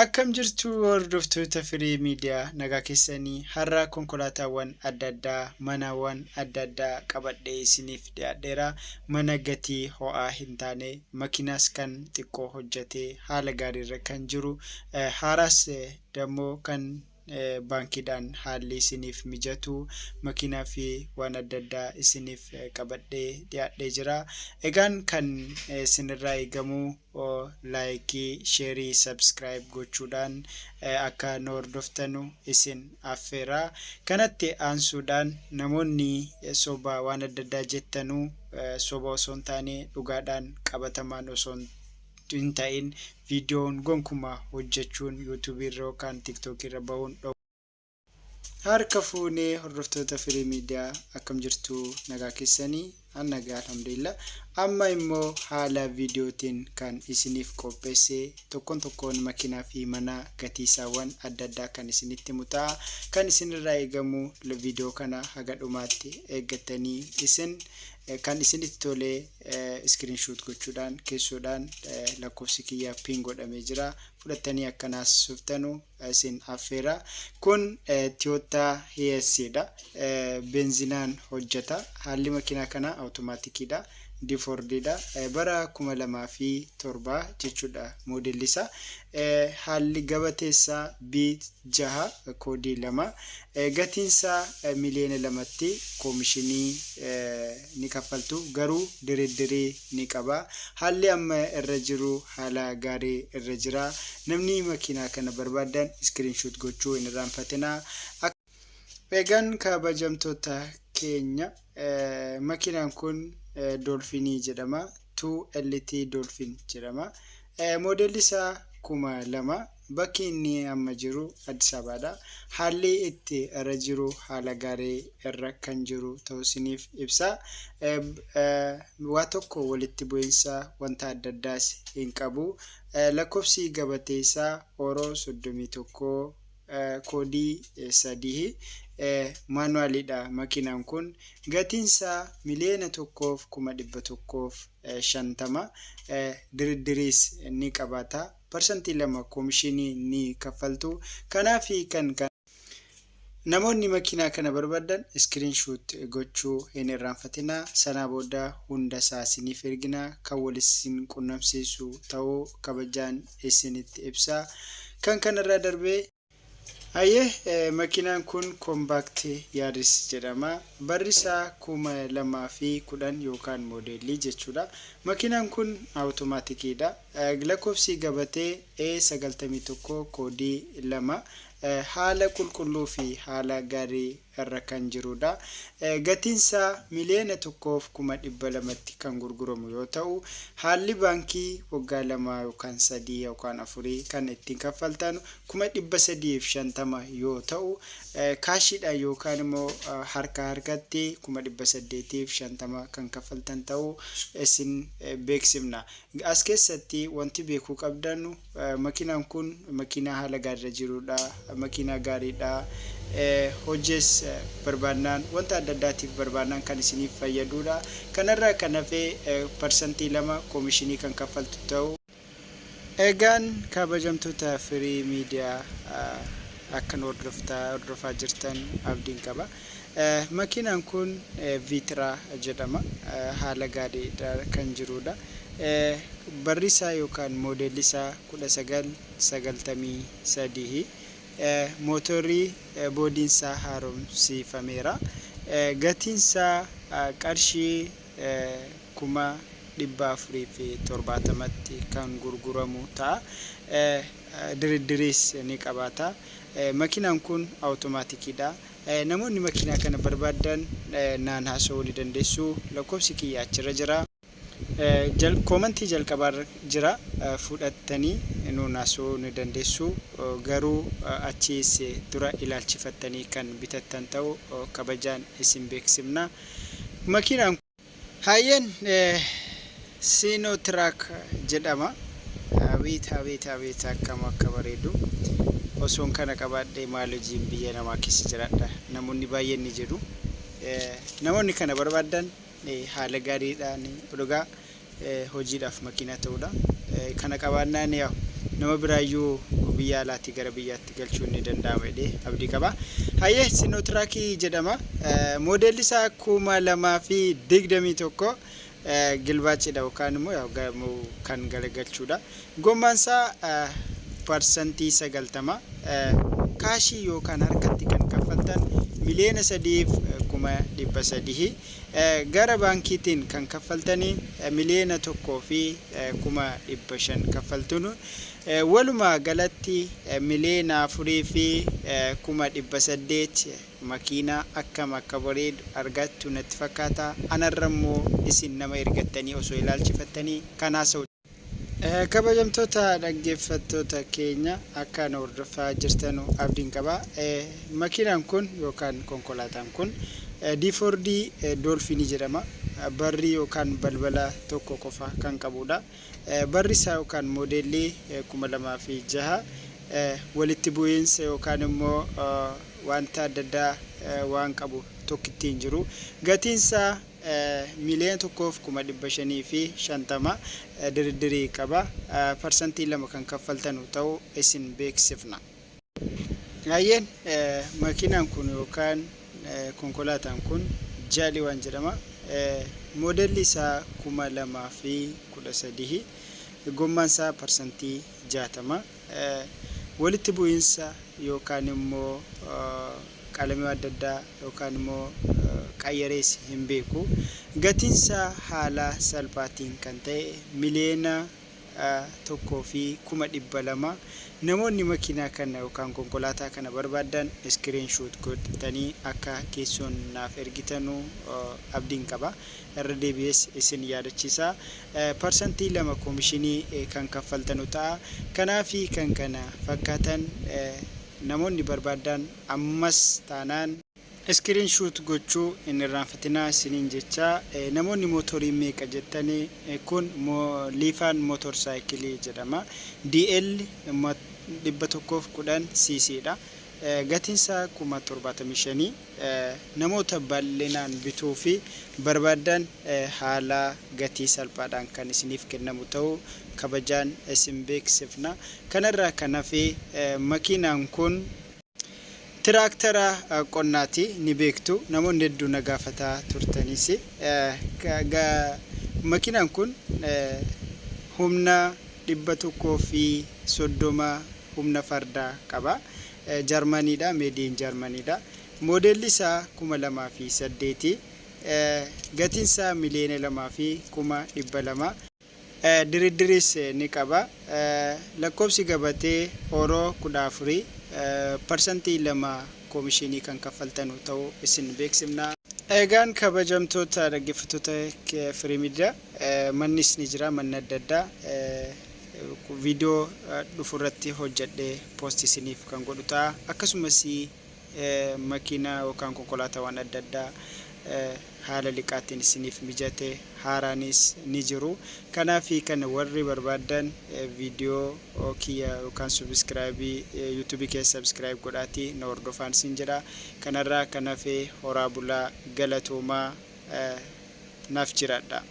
Akkam jirtu hordoftoota Firii Miidiyaa, nagaa keessanii? Har'a konkolaataawwan adda addaa, manawwan adda addaa qabadhee isiniif dhiyaadheera. Mana gatii ho'aa hin taane, makiinaas kan xiqqoo hojjetee haala gaariirra kan jiru, haaraas dammoo kan baankiidhaan haalli isiniif mijatu, makiinaa fi waan adda addaa isiniif qabadhee dhiyaadhee jira. Egaan kan isinirraa eegamu like, share, subscribe gochuudhaan akka nu hordoftanu isin affeera. Kanatti aansuudhaan namoonni soba waan adda addaa jettanuu, soba osoo hin taane, dhugaadhaan qabatamaan osoo hin ta'in viidiyoon gonkumaa hojjechuun YouTubeii irra yookaan TikTokii irra bahuun. Harka fuunee hordoftoota Firii Miidiyaa, akkam jirtu, nagaa keessanii? An nagaa, alhamdulillah. Amma immoo haala viidiyootiin kan isiniif qopheesse tokkoon tokkoon makiinaa fi mana gatiisaawwan adda addaa kan isinitti himu ta'a. Kan isinirraa eegamu viidiyoo kana haga dhumaatti eeggattanii, isin kan isinitti tolee screenshot gochuudhaan keessoodhaan lakkoofsi kiyya pin godhamee jira, fudhattanii akkanaas suftanu isin affeera. Kun Toyota Hiace dha. Beenzinaan hojjeta. Haalli makiinaa kanaa awutomaatikiidha. D4D dha. Bara 2007 jechuudha moodelli isaa. Haalli gabateessaa B6 koodii 2. Gatiinsaa 2 miliyoonatti koomishinii ni kaffaltu, garuu diriidirii ni qaba. Haalli amma irra jiru haala gaarii irra jira. Namni makiinaa kana barbaadan screenshot gochuu hin irraanfatinaa. Egaan kabajamtoota keenya, makiinaan kun Dolphinii jedhama. 2LT Dolphin jedhama. Moodelli isaa 2000, bakki inni amma jiru Addis Ababaadha. Haalli itti irra jiru haala gaarii irra kan jiru ta'uu isiniif ibsa. Waa tokko walitti bu'iinsa wanta adda addaas hin qabu. Lakkoofsi gabatee isaa Ooroo 31 koodii 3, manualiidha makiinaan kun. Gatiinsaa 1,150,000, diriddiriis ni qabaata. 2% koomishinii ni kaffaltu. Kanaaf kan namoonni makiinaa kana barbaadan screenshot gochuu hin irraanfatinaa. Sanaa booda hunda isaa isiniif ergina, kan wal isin qunnamsiisu ta'uu kabajaan isinitti ibsa. Kan kanarraa darbee, hayyee, makiinaan kun Compact Yaris jedhama. Barri isaa 2010 yookaan moodeelii jechuudha. Makiinaan kun awutomaatikiidha. Lakkoofsi gabatee A91 koodii 2, haala qulqulluu fi haala gaarii irra kan jirudha. Gatiinsaa 1,200,000tti kan gurguramu yoo ta'u, haalli baankii waggaa 2 yookaan 3 yookaan 4 kan ittiin kaffaltan 350,000 yoo ta'u, kaashiidhaan yookaan immoo harka harkatti 850,000 kan kaffaltan ta'uu isin beeksifna. As keessatti wanti beekuu qabdan, makiinaan kun makiinaa haala gaariirra jirudha. Makiinaa gaariidha. Hojiis barbaannaan, wanta adda addaatiif barbaannaan kan isiniif fayyadudha. Kanarraa kan hafe 2% koomishinii kan kaffaltu ta'u. Egaan kabajamtoota Firii Miidiyaa, akkan hordofaa jirtan abdiin qaba. Makiinaan kun Vitraa jedhama. Haala gaariidha kan jirudha. Barri isaa yookaan moodelli isaa 1993. Mootorrii boodiinsaa haaromsiifameera. Gatiinsaa qarshii 470,000tti kan gurguramu ta'a. Diriddiriis ni qabaata. Makiinaan kun awutomaatikiidha. Namoonni makiinaa kana barbaadan naan haasa'uu ni dandeessu. Lakkoofsi kiyya achirra jira. Commentii jalqabaarra jira, fudhattanii nuun haasa'uu ni dandeessu. Garuu achiis dura ilaalchifattanii kan bitattan ta'uu kabajaan isin beeksifna. Makiinaan Hayyeen Sinotruk jedhama. Abeet, abeet, abeet, akkam akka bareedu! Osoon kana qabaadhee maal hojiin biyya namaa keessa jiraadha, namoonni baay'een ni jedhu. Namoonni kana barbaadan haala gaariidhaan, dhugaa hojiidhaaf makiinaa ta'udha. Kana qabaannaan yaa nama biraayyuu Biyya alaatii gara biyyaatti galchuun ni danda'ama jedhee abdii qaba. Hayyee, Sinotruk jedhama. Moodeelli isaa 2021, gilbaacidha yookaan immoo kan galagalchuudha. Gommaan isaa 90%, kaashii yookaan harkatti kan kaffaltan 3,300,000, gara baankiitiin kan kaffaltanii 1,500,000 kaffaltunu. Walumaa galatti 4,800,000. Makiinaa akkam akka bareedu argattu natti fakkaata. Anarra immoo isin nama ergattanii osoo ilaalchifattanii kan haasa'u. Kabajamtoota dhaggeeffattoota keenya, akka nu hordofaa jirtanu abdiin qaba. Makiinaan kun yookaan konkolaataan kun D4D Dolphin jedhama. Barrii yookaan balbala tokko qofa kan qabudha. Barri isaa yookaan moodeelli 2006, walitti bu'iinsa yookaan immoo wanta adda addaa waan qabu tokkitti hin jiru. Gatiinsaa 1,550,000, diriddirii qaba. 2% kan kaffaltanu ta'uu isin beeksifna. Hayyeen, makiinaan kun yookaan konkolaataan kun Jaaliwaan jedhama. Moodelli isaa 2013, gommaan isaa 60%, walitti bu'iinsa yookaan immoo qalamii adda addaa yookaan immoo qayyarees hin beeku. Gatiinsaa haala salphaatiin kan ta'e 1,200,000. Namoonni makiinaa kana yookaan konkolaataa kana barbaadan screenshot godhatanii akka keessoon naaf ergitanu abdiin qaba. Irra deebi'ees isin yaadachiisa. 2% koomishinii kan kaffaltanu ta'a. Kanaafi kan kana fakkaatan namoonni barbaadan ammas taanaan screenshot gochuu hin irraanfatinaa isiniin jecha. Namoonni mootorii meeqa jettanii, kun Lifan motorcycle jedhama. DL 110 cc dha. Gatiinsaa 75,000. Namoota bal'inaan bituu fi barbaadan haala gatii salphaadhaan kan isiniif kennamu ta'uu kabajaan isin beeksifna. Kanarraa kan hafe makiinaan kun tiraaktara qonnaati, ni beektu, namoonni hedduu na gaafataa turtanis. Makiinaan kun humna 130 humna fardaa qaba. Jarmaniidha, made in Jarmaniidha. Moodelli isaa 2008, gatiin isaa 2,200,000. Diriddiris ni qaba. Lakkoofsi gabatee Oroo 14, 2% koomishinii kan kaffaltanu ta'uu isin beeksifna. Egaan kabajamtoota dhaggeeffattoota Firii Miidiyaa, mannis ni jira, manni adda addaa viidiyoo dhufu irratti hojjedhee post isiniif kan godhu ta'a. Akkasumas makiinaa yookaan konkolaataawwan adda addaa haala liqaatiin isiniif mijate haaraanis ni jiru. Kanaaf kana warri barbaaddan viidiyoo kiyya yookaan subscribe YouTube keessa subscribe godhaatii na hordofaan isin jedha. Kanarraa kan hafe horaa bulaa, galatoomaa, naaf jiraadha.